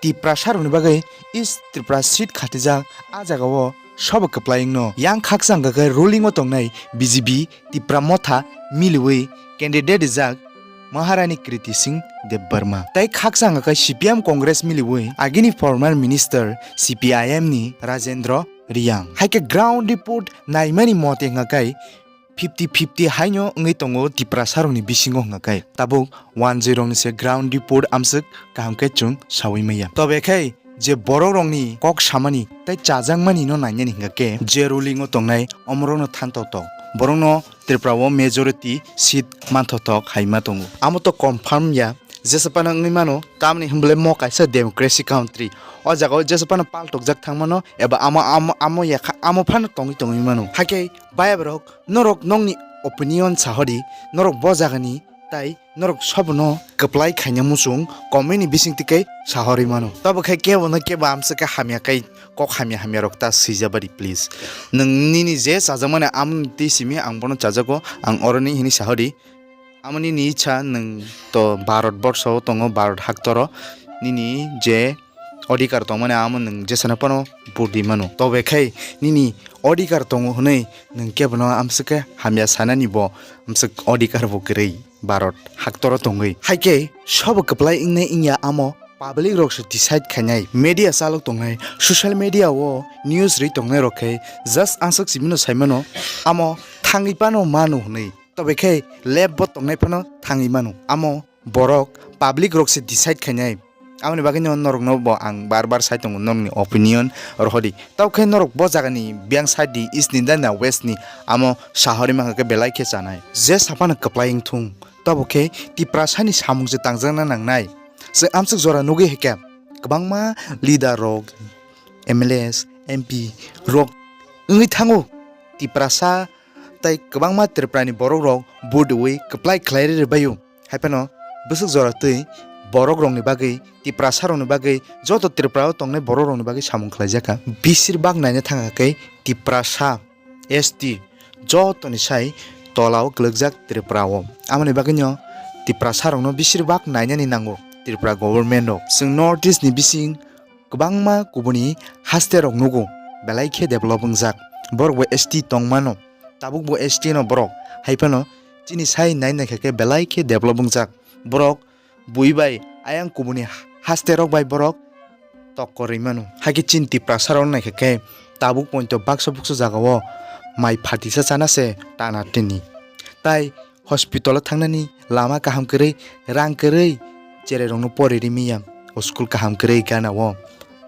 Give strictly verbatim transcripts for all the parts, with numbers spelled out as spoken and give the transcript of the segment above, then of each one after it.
Tiprasa rokni bagwi East Tripura seat khatijak, a jagao sobo kwplai wngno. Yang khaksa hwnkha khe ruling o tongnai B J P Tipra Motha miliwi candidate rijak Maharani Kriti Singh Debbarma. Tai khaksa hwnkha khe C P M Congress miliwi agini former minister C P I M ni Rajendra Reang. Hai khe ground report naimani mote hwnkha khe fifty fifty haino wngwi tongo Tiprasa rokni bisingo hwnkha khe. Tabuk one zero ni se ground report amswk kaham khe chwng sawi maya. Tobe khe je borok rokni kok samani tei chajakmani no nainani hwnkha khe je ruling o tongnai omorokno thantok tok. Borokno Tripura o majority seat manthotok hai ma tongo. Amo to confirm ya, jesa phano wngwi mano, tamni hwnble mo kaisa democracy country. O jagao jesa phano paltokjak thang mano, eba amo, amo, amo yakha, amo phano tongwi tongwi mano. Hakhe baya borok, norok nokni opinion sahodi, norok bo jagani tai norok sobono kwplai khaina muchung comment ni bising twi khe sahorwi mano. Tobo khe kebo no kebo amswk khe hamya khe kok hamya hamya rok ta swijabadi please. Nwng nini je chajakmani amoni twi simi ang bono chajago, ang oroni hini sahodi. Amo nini icha, nwng to Bharat borsao tongo, Bharat haktoro nini je odhikar tongmani amo nwng jesano phano vote di mano. Tobe khai nini odhikar tongo hwnwi nwng kebono amswk khe hamya sanani bo amswk odhikar bo kwrwi Bharat haktoro tongwi. Hai khe sobo kwplai wngnai wngya amo public rok se decide khainai. Media chalok tongnai, social media o news rwi tongnai rok khe just amswk simino saimano amo thangwi phano mano hwnwi. Tobe khe lab bo tongnai phano thangwi mano. Amo borok public rok se decide khainai. Aboni bagwi no norok no bo ang bar bar sai tongo, norokni opinion rohordi. Tei khe norok bo jagani biyang side di, east ni da na west ni, amo sahori mankha khe belai khe chanai. Je saphano kwplai wngthung, tobo khe Tiprasani samung se tangjakna nangnai. Chwng amswk jora nugwi hai khe kwbangma leader rok, M L As, M P rok wngwi thango. Tiprasa tei kwbangma Tripurani borok rok vote rwui kwplai khlai rwbaio. Hai phano bwswk jora twi borok rokni bagwi, Tiprasa rokni bagwi, joto Tripura o tongnai borok rokni bagwi samung khlaijak kha. Bisir bak naina thang kha khe Tiprasa, S T, jotoni sai tola o kwlwkjak Tripura o. Aboni bagwi no Tiprasa rokno bisir bak nainani nango Tripura government rok. Chwng North East ni bising kwbangma kubuni haste rok nugo, belai khe develop wngjak. Borok bo S T tongmano, tabuk bo S T no borok. Hai phano chini sai nai naikha khe belai khe develop wngjak. Borok bui bai ayang kubuni haste rok bai borok tokkor rwi mano. Hai khe chini Tiprasa rok naikha khe tabuk poito baksa buksa jagao mai phatisa chana se tana tini. Tai hospital o thangnani lama kaham kwrwi, rang kwrwi, cherai rokno pori ri miya, o school kaham kwrwi gana o.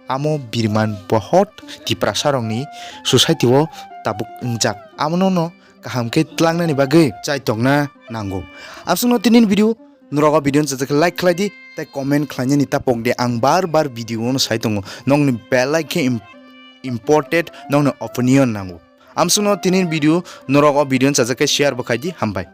Amo birman bohot Tiprasa rokni society o tabuk wngjak. Amono no kaham khe tlangnani bagwi chaitokna nango. Amswkno tini video norok o video no chajak khe like khlai di tei comment khlainani ta pok di. Ang bar bar video no sai tongo, nokni belai khe im-, important, nokni opinion nango. Amswkno tini video norok o video no chajak khe share bo khai di, hambai.